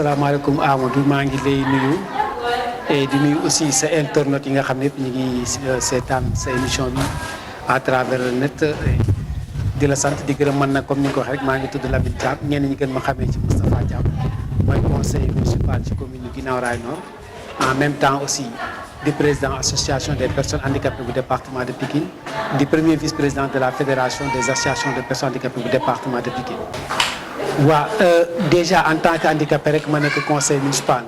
asalaamaaleykum Amadou maa ngi lay nuyu et di nuyu aussi sa internautes yi nga xam ne ñu ngi seetaan sa émission bi à travers le net di la sant di gërëm man nag comme ni nga ko waxee rek maa ngi tudd Lamine Thiam ñenn ñi gën ma xamee ci Moustapha Thiam mooy conseiller municipal ci commune Guinaw Rails Nord en même temps aussi di président association des personnes handicapées bu département de Pikine di premier vice-président de la fédération des associations de personnes handicapées bu département de Pikine. waaw déjà en tant que handicapé rek ma nekk conseil municipal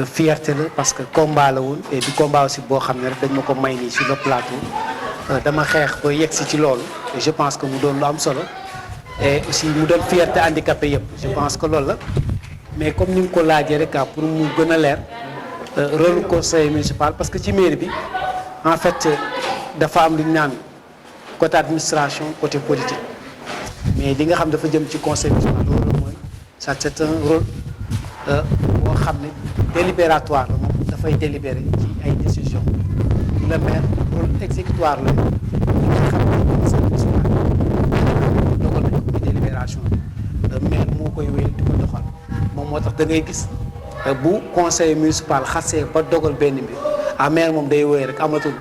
fierté la parce que combat la woon et du combat aussi boo xam ne rek dañ ma ko may nii sur le plateau dama xeex ba yegg si ci loolu et je pense que mu doon lu am solo et aussi mu doon fierté handicapé yëpp je pense que loolu la mais comme ni nga ko laajee rek pour mu gën a leer rôle conseil municipal parce que ci mairie bi en fait dafa am lu ñu naan côté administration côté politique. mais li nga xam dafa jëm ci conseil municipal loolu mooy ça c'est un rôle boo xam ne délibératoire la moom dafay délibérer ci ay décisions le maire rôle exécutoire la li nga xam ne conseil municipal dogal nañ ko ci délibération bi maire moo koy wéyal di ko doxal moom moo tax da ngay gis bu conseil municipal xasee ba dogal benn mbir ah maire moom day wéy rek amatul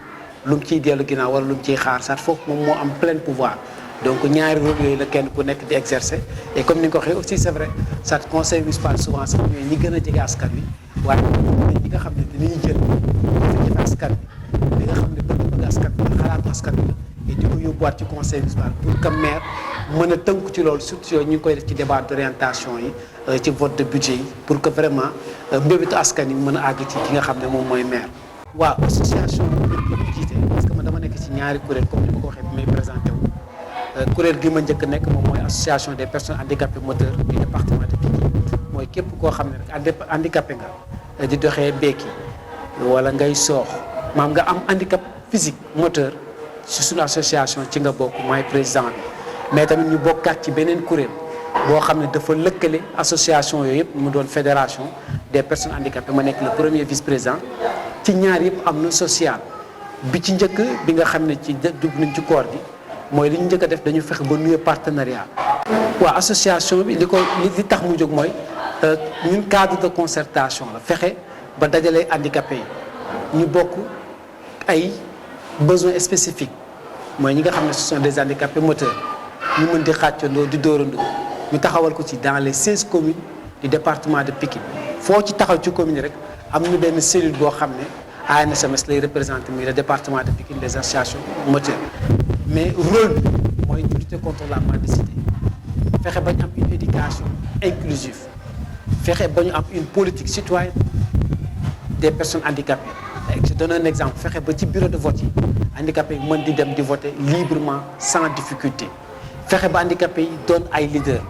lu mu ciy dellu ginnaaw wala lu mu ciy xaar sax foofu moom moo am plein pouvoir. donc ñaari rôle yooyu la kenn ku nekk di exercer et comme ni nga ko waxee aussi c'est vrai ça conseil municipal souvent sax ñooy ñi gën a jege askan wi waaye ñi nga xam ne dañuy jël jafe-jafe askan bi li nga xam ne bëgg askan bi xalaatu askan bi la et di ko yóbbuwaat ci conseil municipal pour que maire mën a tënku ci loolu surtout yooyu ñu ngi koy def ci débat d'orientation yi ci vote de budget yi pour que vraiment mbébétu askan yi mën a àgg ci ki nga xam ne moom mooy maire. waaw association bi jiite parce que man dama nekk ci ñaari kuréel comme ni ma ko waxee bi may présenté wu. kuréel gi ma njëkk nekk moom mooy association des personnes handicapées moteurs du département de Pikine mooy képp koo xam ne rek handicapé nga di doxee béeki wala ngay soox maam nga am handicap physique moteur ci suñu association ci nga bokk maay président bi mais tamit ñu bokkaat ci beneen kuréel boo xam ne dafa lëkkale association yooyu yëpp mu doon fédération des personnes handicapées ma nekk le premier vice-président ci ñaar yëpp am na social bi ci njëkk bi nga xam ne ci dugg nañ ci koor gi mooy li ñu njëkk a def dañu fexe ba nuyoo partenariat. waaw association bi li tax mu jóg mooy ñun cadre de concertation la fexe ba dajale handicapé yi ñu bokk ay besoins spécifiques mooy ñi nga xam ne ce sont des handicapés moteurs ñu mën di xàccandoo di dóorandoo ñu taxawal ko ci dans les 16 communes du département de Pikine foo ci taxaw ci commune rek am ñu benn cellule boo xam ne ANSMS lay représenté muy le département de Pikine des associations moteurs. mais rôle bi mooy lutter contre la mendicité fexe ba ñu am une éducation inclusive fexe ba ñu am une politique citoyenne des personnes handicapées. je donne un exemple fexe ba ci bureau de vote yi handicapés yi mën di dem di voter librement sans difficulté fexe ba handicapés yi doon ay leaders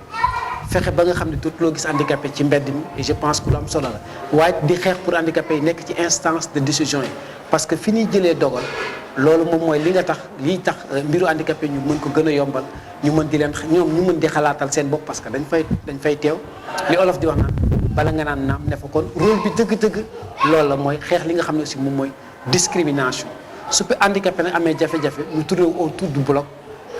fexe ba nga xam ne dootuloo gis handicapé ci mbedd mi et je pense que lu am solo la waaye di xeex pour handicapés yi nekk ci instance de décision yi parce que fi ñuy jëlee dogal. loolu moom mooy liy tax mbiru handicapé ñu mën ko gën a yombal ñu mën di leen ñoom ñu mën di xalaatal seen bopp parce que dañ fay teew li olof di wax naan bala nga naan naam ne fa kon rôle bi dëgg-dëgg loolu la mooy xeex li nga xam ne aussi moom mooy discrimination su ko handicapé nag amee jafe-jafe mu tourné autour du bloc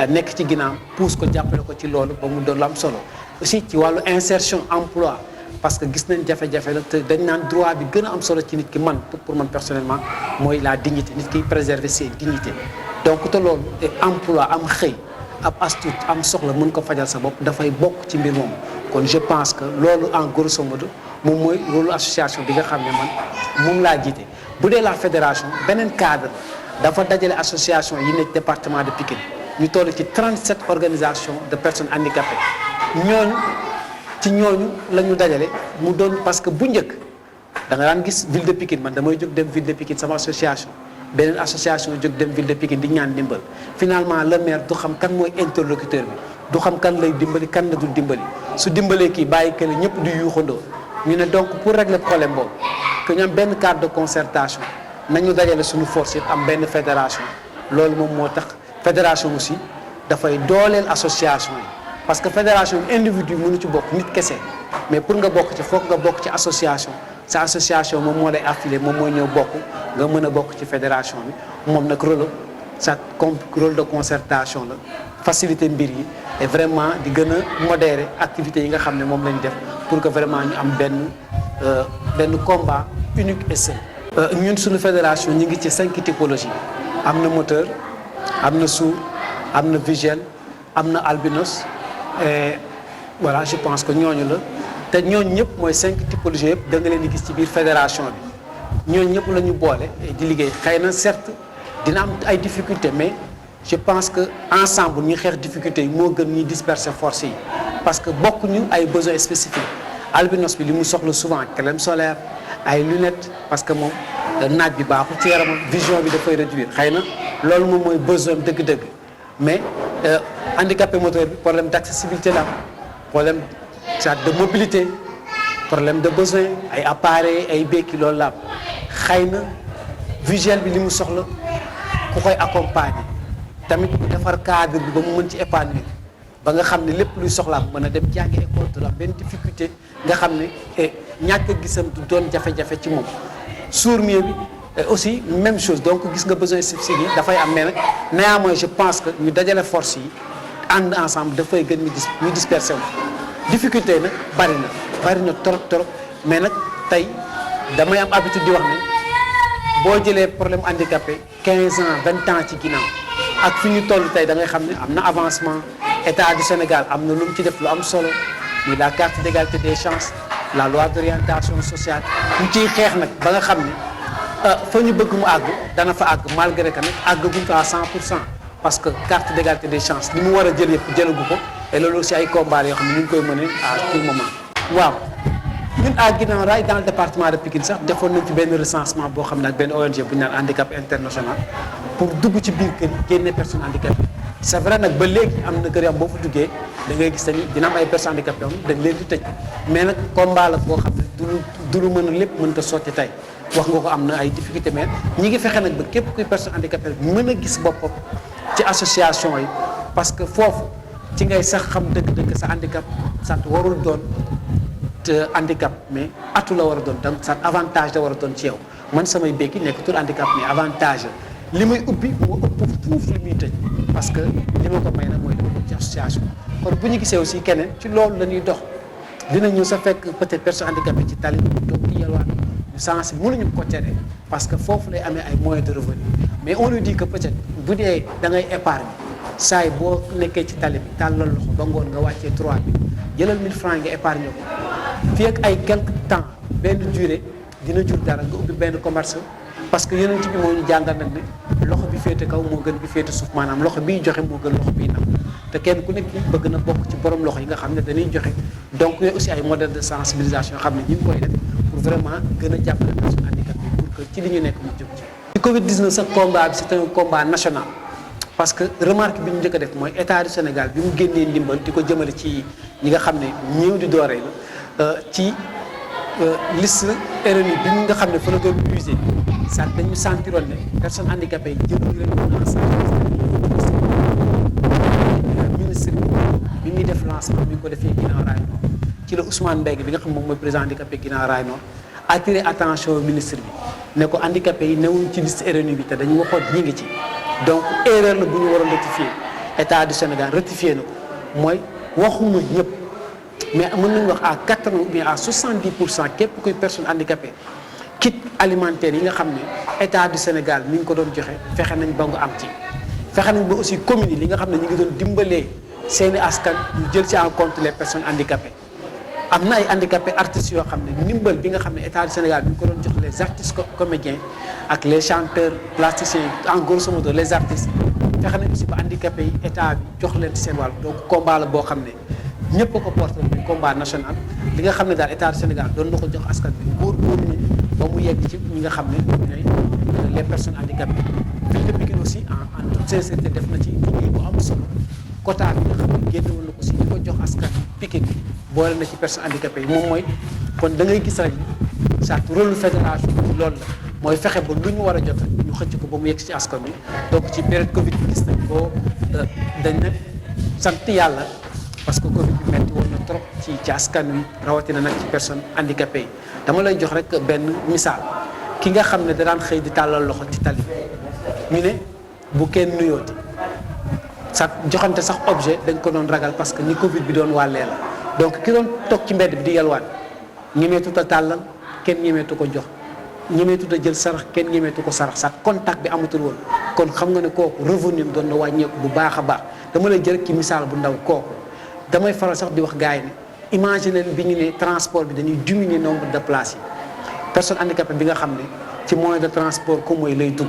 nekk ci ginnaaw pousse ko jàppale ko ci loolu ba mu doon lu am solo aussi ci wàllu insertion emploi parce que gis nañ jafe-jafe la te dañ naan droit bi gën a am solo ci nit ki man pour man personnellement mooy la dignité nit ki préserver ses dignités donc te loolu emploi am xëy ab astut am soxla mën ko fajal sa bopp dafay bokk ci mbir moom kon je pense que loolu en grosso modo moom mooy rôle association bi nga xam ne man moom laa jiite bu dee la fédération beneen cadre dafa dajale association yi nekk département de Pikine ñu toll ci 37 organisations de personnes handicapées ñooñu la ñu dajale mu doon parce que bu njëkk da nga daan gis ville de Pikine man damay jóg dem ville de Pikine sama association beneen association jóg dem ville de Pikine di ñaan dimbal finalement le maire du xam kan mooy interlocuteur bi du xam kan lay dimbali kan la dul dimbali su dimbalee kii bàyyi kële ñëpp di yuuxandoo ñu ne donc pour régler problème boobu que ñu am benn cadre de concertation nañu dajale suñu force yëpp am benn fédération loolu moom moo tax fédération aussi dafay dooleel association yi. parce que fédération bi individu mënu ci bokk nit kese mais pour nga bokk ci foog nga bokk ci association sa association moom moo lay affilié moom mooy ñëw bokk nga mën a bokk ci fédération bi moom nag rôle de concertation la faciliter mbir yi et vraiment di gën a modérer activités yi nga xam ne moom lañ def pour que vraiment ñu am benn combat unique et seul. ñun suñu fédération ñu ngi ci 5 typologies am na moteur am na sourd am na visuel am na albinos et voilà je pense que ñooñu la te ñooñu ñëpp mooy 5 typologies yëpp da nga leen di gis ci biir fédération bi ñooñu ñëpp la ñu boole di liggéey xëy na certes dina am ay difficultés mais je pense que ensemble ñu xeex difficultés yi moo gën ñuy disperser force yi parce que bokkuñu ay besoins spécifiques albinos bi li mu soxla souvent crème solaire ay lunettes parce que moom naaj bi baaxul ci yaramam vision bi dafay réduire xëy na loolu moom mooy besoin dëgg-dëgg mais handicapé moteur bi problème d'accessibilité la problème de mobilité problème de besoin ay appareils ay béquilles loolu la xëy na visuel bi li mu soxla ku koy accompagner tamit defar cadre bi ba mu mën ci épanouir ba nga xam ne lépp luy soxlaam mën a dem jàngi école de la benn difficulté nga xam ne ñàkk a gisam du doon jafe-jafe ci moom sourd-muet bi aussi même chose donc gis nga besoin spécifique yi dafay am mais nag néanmoins je pense que ñu dajale force yi ànd ensemble dafay gën ñu disperser wu difficulté yi nag bari na trop mais nag tey damay am habitude di wax ne boo jëlee problème handicapé 15 ans 20 ans ci ginnaaw ak fi ñu toll tey da ngay xam ne am na avancement état du Sénégal am na lu mu ci def lu am solo muy la carte d'égalité des chances la loi d'orientation sociale ñu ciy xeex nag ba nga xam ne fa ñu bëgg mu àgg dana fa àgg malgré que nag àggaguñ ko à 100% parce que carte d'égalité des chances li mu war a jël yëpp jëlagu ko et loolu aussi ay combats yoo xam ne ñu ngi koy mener à tout moment. waaw ñun à Guinaw Rail dans le département de Pikine sax defoon nañ ci benn recensement boo xam ne ak benn ONG bu ñu naan handicap international pour dugg ci biir kër yi génne personnes handicapées c'est vrai nag ba léegi am na kër yoo xam boo fa duggee da ngay gis tamit dina am ay personnes handicapées yoo xam dañ leen di tëj mais nag combat la boo xam ne du lu mën a lépp mën ta sotti tey wax nga ko am na ay difficultés mais ñi ngi fexe nag ba képp kuy personne handicapée mën a gis boppam ci association yi parce que foofu ci ngay sax xam dëgg-dëgg sa handicap sant warul doon te handicap mais atu la war a doon donc sa avantage la war a doon ci yow man samay béykat nekkatul handicap mais avantage li muy ubbi moo ëpp fuuf li muy tëj parce que li ma ko may nag mooy li ma ko ci association kon bu ñu gisee aussi keneen ci loolu la ñuy dox dina ñëw sa fekk peut-être personne handicapée ci tali bi donc di yalwaan ñu sens mënuñu ko tere parce que foofu lay amee ay moyens de revenu mais on lui dit que peut-être bu dee da ngay épargne saa yi boo nekkee ci tali bi tàllal loxo ba ngoon nga wàccee 3 bi jëlal 1000 francs nga épargne ko fii ak ay quelque temps benn durée dina jur dara nga ubbi benn commerce parce que yeneen ci bi moo ñu jàngal nag ne loxo bi féete kaw moo gën bi féete suuf maanaam loxo biy joxe moo gën loxo biy nam te kenn ku nekk bëgg na bokk ci borom loxo yi nga xam ne dañuy joxe donc yooyu aussi ay modèle de sensibilisation yoo xam ne ñu ngi koy def pour vraiment gën a jàppale personnes handicapées pour que ci li ñu nekk mu jóg ci Covid 19 sa combat bi c'est un combat national parce que remarque bi ñu njëkk a def mooy état du Sénégal bi mu génnee ndimbal di ko jëmale ci ñi nga xam ne ñëw di dooree la ci liste RNU bi nga xam ne fa la doon usé sax dañu sentiroon ne personnes handicapées yi jëluñu leen woon ministre bi muy def lancement bi ñu ko defee Guinaw Rail Nord ci la Ousmane Mbengue bi nga xam moom mooy président handicapé Guinaw Rail Nord attiré attention ministre bi ne ko handicapé yi newuñ ci liste RNU bi te dañu waxoon ñi ngi ci donc erreur la bu ñu war a rectifier état du Sénégal rectifier na ko mooy waxuma ñëpp mais mën nañu wax à 80 ou bien à 70% képp kuy personne handicapée kit alimentaire yi nga xam ne état du Sénégal mi ngi ko doon joxe fexe nañ ba nga am ci fexe nañ ba aussi communes yi li nga xam ne ñu ngi doon dimbalee seeni askan ñu jël ci en compte les personnes handicapées am na ay handicapés artistes yoo xam ne ndimbal bi nga xam ne état du Sénégal mi ngi ko doon jox les artistes comédiens ak les chanteurs plasticiens en grosso modo les artistes fexe nañ aussi ba handicapés yi état bi jox leen ci seen wàll donc combat la boo xam ne ñëpp a ko porté muy combat national li nga xam ne daal état du Sénégal doon na ko jox askan bi góor-góorlu nañ ba mu yegg ci ñi nga xam ne ñooy les personnes handicapées ville de Pikine aussi en toute sincérité def na ci liggéey bu am solo quota bi nga xam ne génn woon na ko si di ko jox askan Pikine boole na ci personnes handicapées yi moom mooy kon da ngay gis rek soit rôle fédération bi loolu la mooy fexe ba lu ñu war a jot ñu xëcc ko ba mu yegg ci askan bi donc ci période Covid bi gis nañ ko dañ ne sant yàlla parce que Covid bi metti woon na trop ci askan wi rawatina nag ci personnes handicapées yi dama lay jox rek benn misaal ki nga xam ne da daan xëy di tàllal loxo ci tali ñu ne bu kenn nuyooti sax joxante sax objet dañ ko doon ragal parce que ni Covid bi doon wàllee la donc ki doon toog ci mbedd bi di yalwaan ñemeetut a tàllal kenn ñemeetu ko jox ñemeetut a jël sarax kenn ñemeetu ko sarax sax contact bi amatul woon kon xam nga ne kooku revenu doon na wàññeeku bu baax a baax dama lay jël ci misaal bu ndaw kooku damay faral sax di wax gars yi ne imaginer bi ñu ne transport bi dañuy diminuer nombre de places yi personne handicapée bi nga xam ne ci moyen de transport comme mooy lay dugg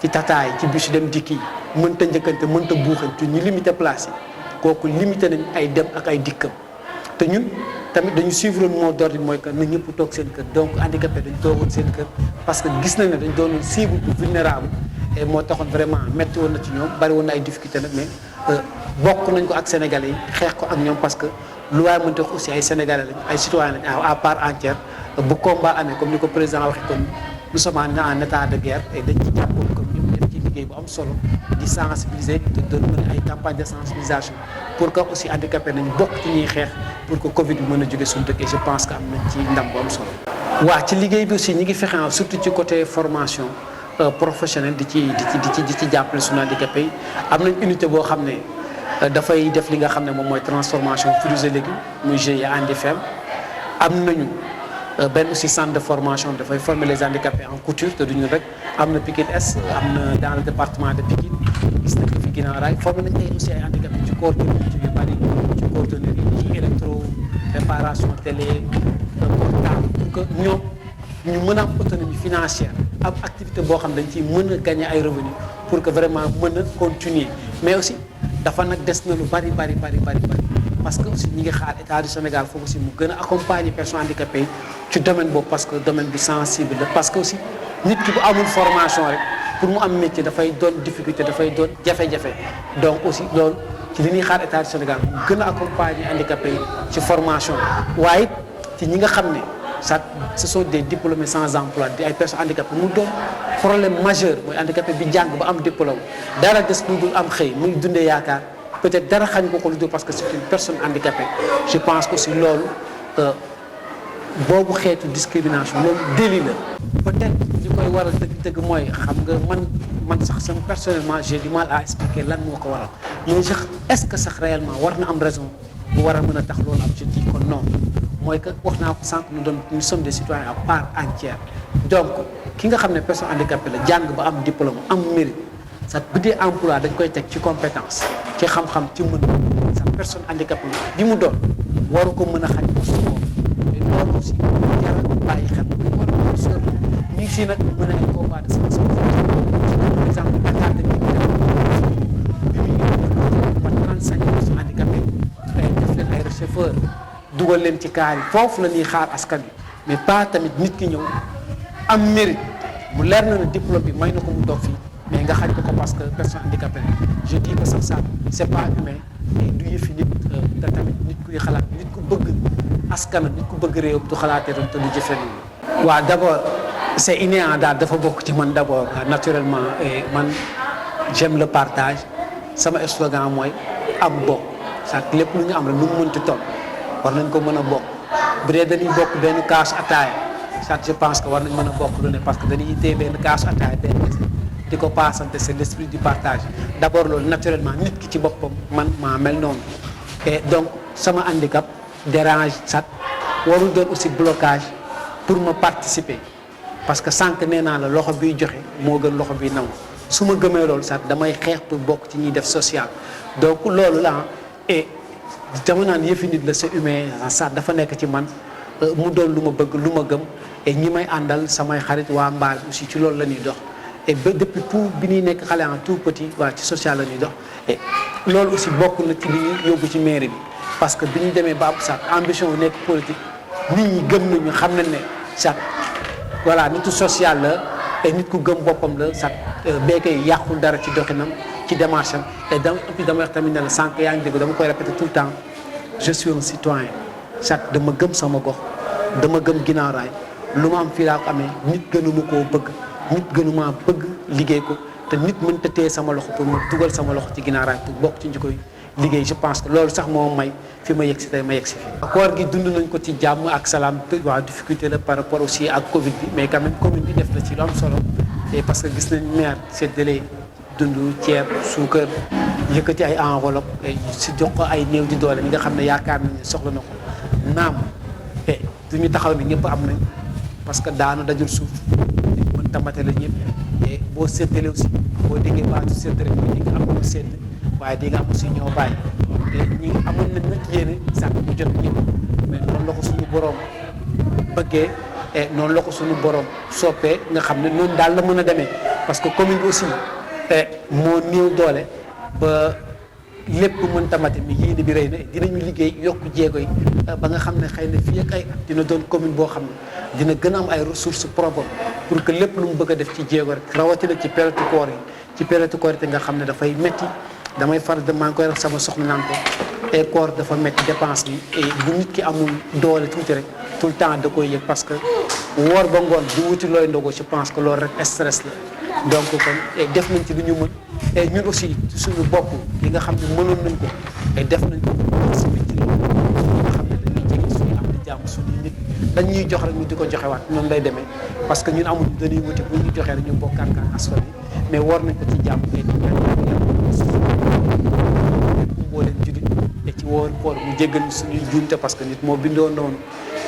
ci tataay ci bus dem dikk yi mënta njëkkante mënta buuxante ñu limité place yi kooku limité nañ ay dem ak ay dikkam te ñun tamit dañu suivre le mot d'ordre mooy que na ñëpp toog seen kër donc handicapé dañu toogoon seen kër parce que gis nañ ne dañ doon cible vulnérable et moo taxoon vraiment métti woon na ci ñoom bari woon na ay difficulté nag mais bokk nañ ko ak sénégalais yi xeex ko ak ñoom parce que lu waaye mënta wax aussi ay sénégalais lañ ay citoyens lañ à part entière bu combat amee comme ni ko président waxee kon nous sommes en état de guerre et dañ ci jàppoon comme ñëpp def ci liggéey bu am solo di sensibiliser de mën ay campagne de sensibilisation pour que aussi handicapé nañ bokk ci ñuy xeex pour que Covid bi mën a jóge suñu dëkk et je pense que am nañ ci ndam bu am solo. waaw ci liggéey bi aussi ñi ngi fexe surtout ci côté formation professionnelle di ci jàppale suñu handicapé yi am nañ unité boo xam ne dafay def li nga xam ne moom mooy transformation fruits et légumes muy GIE Handifem am nañu. benn aussi centre de formation dafay former les handicapés en couture te duñu rek am na Pikine Est am na dans le département de Pikine gis nañ ko fi Guinaw Rail former nañ ay aussi ay handicapés ci coordonnées yu bari ci coordonnées yi ci électro réparation télé portable pour que ñoom ñu mën a am autonomie financière am activité boo xam dañ ciy mën a gagner ay revenus pour que vraiment mën a continuer mais aussi dafa nag des na lu bari parce que aussi ñi ngi xaar état du Sénégal foofu aussi mu gën a accompagner personnes handicapées yi ci domaine boobu parce que domaine bi sensible la parce que aussi nit ki bu amul formation rek pour mu am métier dafay doon difficulté dafay doon jafe-jafe donc aussi loolu ci li ñuy xaar état du Sénégal mu gën a accompagner handicapés yi ci formation waaye ci ñi nga xam ne ça ce sont des diplômés sans emploi di ay personnes handicapées mu doon problème majeur mooy handicapé bi jàng ba am diplôme dara des lu dul am xëy muy dundee yaakaar peut-être dara xañ ko lu dul parce que c'est une personne handicapée je pense que aussi loolu boobu xeetu discrimination loolu délit la peut-être li koy waral dëgg-dëgg mooy xam nga man sax sama personnellement j'ai du mal à expliquer lan moo ko waral mais est-ce que sax réellement war na am raison bu war a mën a tax loolu am je dis que non mooy que wax naa ko sànq nous sommes des citoyens à part entière donc ki nga xam ne personne handicapée la jàng ba am diplôme am mérite sa bu dee emploi dañ koy teg ci compétence ci xam-xam ci mën sa personne handicapée bi mu doon waru ko mën a xañ ko su moom mais loolu aussi jar a bàyyi xel war a ko sóor ñu ngi si nag mën a ay combat de sensibilisation par exemple académie bi muy 35 personnes handicapées def leen ay chauffeur dugal leen ci kaar yi foofu la ñuy xaar askan wi mais pas tamit nit ki ñëw am mérite mu leer na ne diplôme bi may na ko mu toog fii mais nga xañ ko parce que personne handicapée je dis que sax ça c'est pas humain et du yëfi nit te tamit nit kuy xalaat nit ku bëgg askan nit ku bëgg réew du xalaatee doon te du jëfe nii. waaw d'abord c'est inné daal dafa bokk ci man d'abord naturellement et man j'aime le partage sama slogan mooy am bokk sax lépp lu ñu am rek lu mu mënti toll war nañ ko mën a bokk bu dee dañuy bokk benn kaasu ataaya sax je pense que war nañ mën a bokk lu ne parce que dañuy téye benn kaasu ataaya benn di ko paasante c'est l'esprit du partage d'abord loolu naturellement nit ki ci boppam man maa mel noonu et donc sama handicap dérange sax warul doon aussi blocage pour ma participer parce que sànq nee naa la loxo biy joxe moo gën loxo biy nangu su ma gëmee loolu sax damay xeex pour bokk ci ñuy def social donc loolu la et dama naan yëfi nit la c'est humain sax dafa nekk ci man mu doon lu ma bëgg lu ma gëm et ñi may àndal samay xarit waa mbaal aussi ci loolu la ñuy dox et ba depuis tout bi ñuy nekk xale en tout petit waa ci social la ñuy dox et loolu aussi bokk na ci li ñuy yóbbu ci mairie bi parce que bi ñu demee ba am sax ambition nekk politique nit ñi gëm nañu xam nañ ne sax voilà nitu social la et nit ku gëm boppam la sax béykat yi yàqul dara ci doxinam ci démarche am et dama wax tamit ne la sànq yaa ngi dégg dama koy répéter tout le temps je suis un citoyen sax dama gëm sama gox dama gëm Guinaw Rail lu ma am fii laa ko amee nit gënuma koo bëgg nit gënuma bëgg liggéey ko te nit mënta téye sama loxo pour ma dugal sama loxo ci Guinaw Rail pour bokk ci ñi koy liggéey je pense que loolu sax moo may fi ma yegg si tey ma yegg si fii. koor gi dund nañ ko ci jàmm ak salaam waa difficulté la par rapport aussi ak Covid bi mais quand même commune bi def na ci lu am solo et parce que gis nañ maire séddale dund ceeb suukar yëkkati ay enveloppe si jox ko ay néew di doole ñi nga xam ne yaakaar nañ ne soxla na ko naam du ñu taxaw ni ñëpp am nañ parce que daanu dajul suuf mën tamate la ñëpp et boo séddale aussi boo déggee baatu sédd rek mooy di nga am lu sédd waaye di nga am aussi ñoo bàyyi te ñi amoon nañ nag yéene sax bu jot ñëpp mais noonu la ko suñu borom bëggee et noonu la ko suñu borom soppee nga xam ne noonu daal la mën a demee parce que commune bi aussi moo néew doole ba lépp mën tamate mi yéene bi rëy na dinañu liggéey yokk jéego yi ba nga xam ne xëy na fii ak ay at dina doon commune boo xam ne dina gën a am ay ressources propres pour que lépp lu mu bëgg a def ci jéego rek rawatina ci période koor yi ci période koor te nga xam ne dafay metti damay faral de maa ngi koy wax sama soxna naan ko et koor dafa metti dépense bi et bu nit ki amul doole tuuti rek tout le temps da koy yëg parce que woor ba ngoon di wuti looy ndogu je pense que loolu rek stress la donc kon def nañ ci lu ñu mën et ñun aussi suñu bopp li nga xam ne mënoon nañ ko et def nañ ko aussi ci loolu nga xam ne dañuy jege suñu am di jàmm suñu nit dañ ñuy jox rek ñu di ko joxewaat noonu lay demee parce que ñun amuñu dañuy wuti bu ñu joxee rek ñu bokkaat ak askan wi mais war nañ ko ci jàmm et di boo leen judi et ci woor koor mu jéggal ñu suñuy juumte parce que nit moo bindoo noonu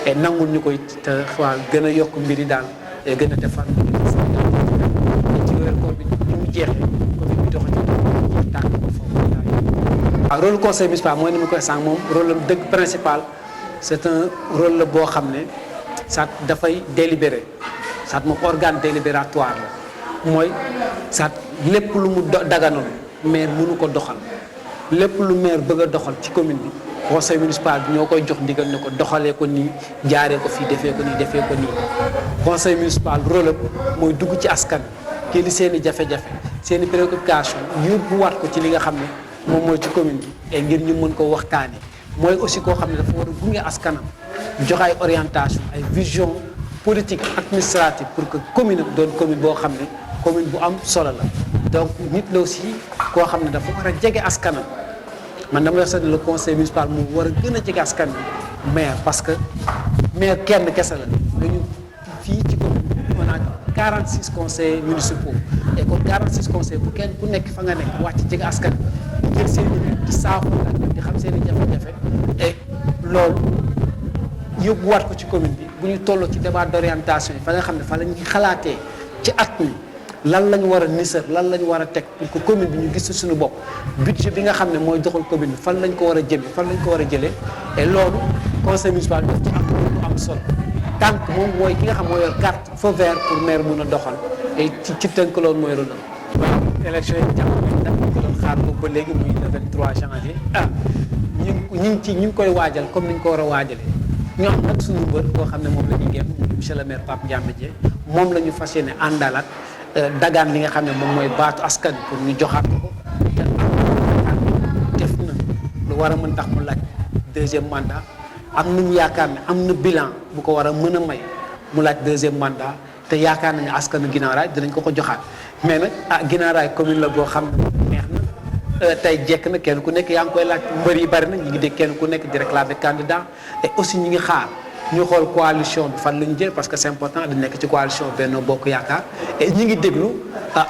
et nangul ñu koy te waaw gën a yokk mbiri daal et gën a defar ci weer koor bi ni mu jeexee commune bi doxati tànk ko foofu waaw rôle conseil municipal mooy ni mu koy sànq moom rôle am dëgg principal c'est un rôle la boo xam ne ça dafay délibéré ça moom organe délibératoire la mooy ça lépp lu mu daganoon maire mënu ko doxal lépp lu maire bëgg a doxal ci commune bi conseil municipal bi ñoo koy jox ndigal ne ko doxalee ko nii jaaree ko fii defee ko nii defee ko nii conseil municipal rôle am mooy dugg ci askan kii li seen i jafe-jafe seen i préoccupation yóbbuwaat ko ci li nga xam ne moom mooy ci commune bi et ngir ñu mën ko waxtaanee mooy aussi koo xam ne dafa war a gunge askanam jox ay orientation ay vision politique administrative pour que commune doon commune boo xam ne commune bu am solo la donc nit la aussi koo xam ne dafa war a jege askanam man dama wax sax le conseil municipal mu war a gën a jege askan bi maire parce que maire kenn kese la dañu fii ci commune on a 46 conseillers municipaux et comme 46 conseillers bu kenn ku nekk fa nga nekk wàcc jege askan bi jël seen i di saafo ak di xam seen i jafe-jafe et loolu yóbbuwaat ko ci commune bi bu ñu tolloo ci débat d'orientation yi fa nga xam ne fa la ñuy xalaatee ci at mi lan la ñu war a nisar lan la ñu war a teg pour que commune bi ñu gis suñu bopp budget bi nga xam ne mooy doxal commune bi fan lañ ko war a jëmee fan lañ ko war a jëlee et loolu conseil municipal daf ci am lu am solo tant que moom mooy ki nga xam moo yor carte feu vert pour maire mun a doxal et ci tënk loolu mooy rôle am. élection yi jàpp nañ dañ ko doon xaar boobu ba léegi muy le 23 janvier ñu ngi koy waajal comme ni ñu ko war a waajalee ñu am nag suñu mbër boo xam ne moom la ñuy génn monsieur le maire Pape Ndiamé Dieng moom la ñu fas yéene àndalaat dagaan li nga xam ne moom mooy baatu askan pour ñu joxaat ko te def na lu war a mën tax mu laaj deuxième mandat am nañu yaakaar ne am na bilan bu ko war a mën a may mu laaj deuxième mandat te yaakaar nañu askanu Guinaw Rail dinañ ko joxaat mais nag Guinaw Rail commune la boo xam ne neex na tey jekk na kenn ku nekk yaa ngi koy laaj mbër yi bari na ñu ngi dégg kenn ku nekk di réclamer candidat et aussi ñu ngi xaar ñu xool coalition bi fan la ñu jël parce que c'est important di nekk ci coalition Benno Bokk Yaakaar et ñi ngi déglu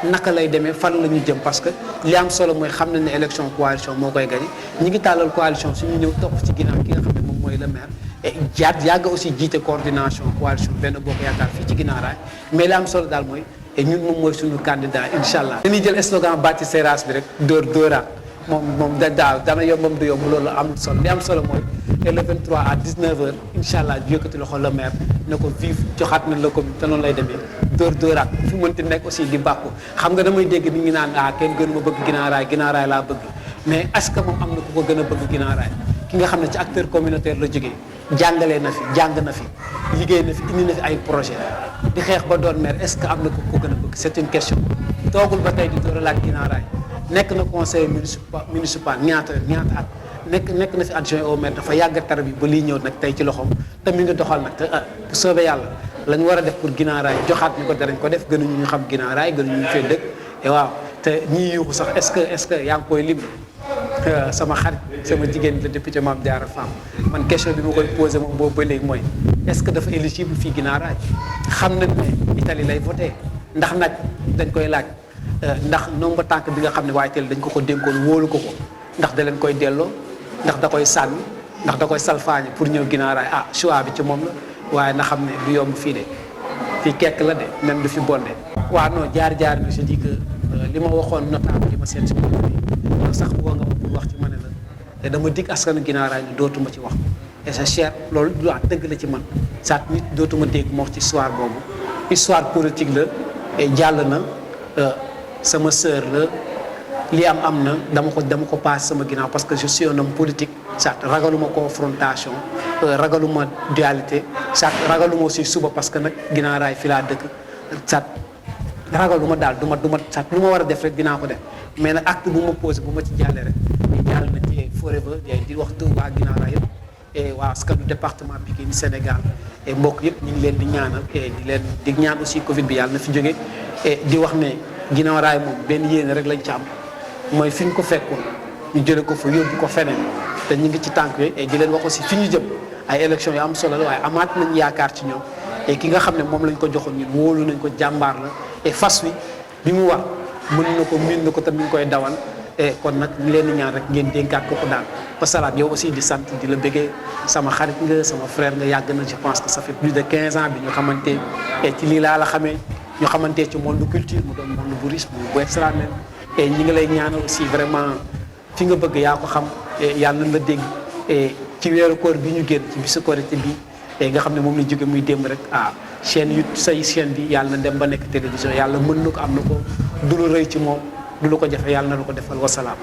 naka lay demee fan la ñu jëm parce que li am solo mooy xam nañ ne élection coalition moo koy gagné ñi ngi tàllal coalition suñu ñëw topp ci ginnaaw ki nga xam ne moom mooy le maire et yàgg aussi jiite coordination coalition Benno Bokk Yaakaar fii ci Guinaw Rail mais li am solo daal mooy et ñun moom mooy suñu candidat incha allah. dañuy jël slogan bâti seras bi rek dóoraat moom dana yombam du yomb loolu am solo li am solo mooy te le 23 à 19h incha allah yëkkati loxo le maire ne ko vive joxaat na la commune te noonu lay demee dóoraat fi mënti nekk aussi di bàkku xam nga damay dégg nit ñi naan kenn gënu ma bëgg Guinaw Rail laa bëgg mais est-ce que moom am na ku ko gën a bëgg Guinaw Rail ki nga xam ne ci acteur communautaire la jógee jàngalee na fi jàng na fi liggéey na fi indi na fi ay projet di xeex ba doon maire est-ce que am na ku ko gën a bëgg c'est une question toogul ba tey di dóoralaat Guinaw Rail nekk na conseil municipal ñaata at nekk na fi adjoint au maire dafa yàgg tar bi ba lii ñëw nag tey ci loxoom te mi ngi doxal nag te bu soobee yàlla la ñu war a def pour Guinaw Rail joxaat ñu ko darañ ko def gënuñu ñu xam Guinaw Rail gënuñu ñu fee dëkk et waaw te ñii yuuxu sax est-ce que yaa ngi koy lim sama xarit sama jigéen la député Mame Diarra Fam man question bi ma koy posé moom boobu ba léegi mooy est-ce que dafa éligible fii Guinaw Rail xam nañ ne Italie lay voté ndax nag dañ koy laaj ndax nomba tànk bi nga xam ne waaye teel dañ ko dénkoon wóolu ko ndax da leen koy delloo ndax da koy sànni ndax da koy salfaañe pour ñëw Guinaw Rail choix bi ci moom la waaye na xam ne du yomb fii de fii kekk la de même du fi bonde waaw non jaar-jaar bi je dis que li ma waxoon notable li ma seet si bi loolu sax woo nga ma pour wax ci ma ne la te dama dig askanu Guinaw Rail ni dootuma ci wax et c'est cher loolu du wax dëgg la ci man saat nit dootuma dégg ma wax ci histoire boobu histoire politique la et jàll na sama sœur la li am na dama ko passe sama ginnaaw parce que je suis un homme politique saat ragaluma confrontation ragaluma dualité saat ragaluma aussi suba parce que nag Guinaw Rail fi laa dëkk saat ragaluma daal du ma saat lu ma war a def rek dinaa ko def mais nag acte bu ma posé bu ma ci jàllee rek jàll na ci forever di wax waa Guinaw Rail yëpp et waa askanu département Pikine Sénégal et mbokk yëpp ñu ngi leen di ñaanal et di ñaan aussi Covid bi yàlla na fi jóge et di wax ne Guinaw Rail moom benn yéene rek lañ ci am mooy fi ñu ko fekkoon ñu jële ko fa yóbbu ko feneen te ñu ngi ci tànk yooyu et di leen wax aussi fi ñu jëm ay élections yu am solo la waaye amaat nañ yaakaar ci ñoom et ki nga xam ne moom lañ ko joxoon ñun wóolu nañ ko jàmbaar la et fas wi bi mu war mën na ko miin na ko te mi ngi koy dawal et kon nag ñu leen di ñaan rek ngeen dénkaat ko daal wasalaam yow aussi di sant di la bëggee sama xarit nga sama frère nga yàgg na je pense que ça fait plus de 15 ans bi ñu xamante et ci lii laa la xamee ñu xamante ci monde culture mu doon monde bu riche bu extraordinaire et ñi ngi lay ñaanal aussi vraiment fi nga bëgg yaa ko xam yàlla na la dégg et ci weeru koor bi ñu génn ci bisu korité bi et nga xam ne moom la jóge muy démb rek chaîne yu say chaîne bi yàlla na dem ba nekk télévision yàlla mën na ko am na ko du lu rëy ci moom du lu ko jafe yàlla na lu ko defal wasalaam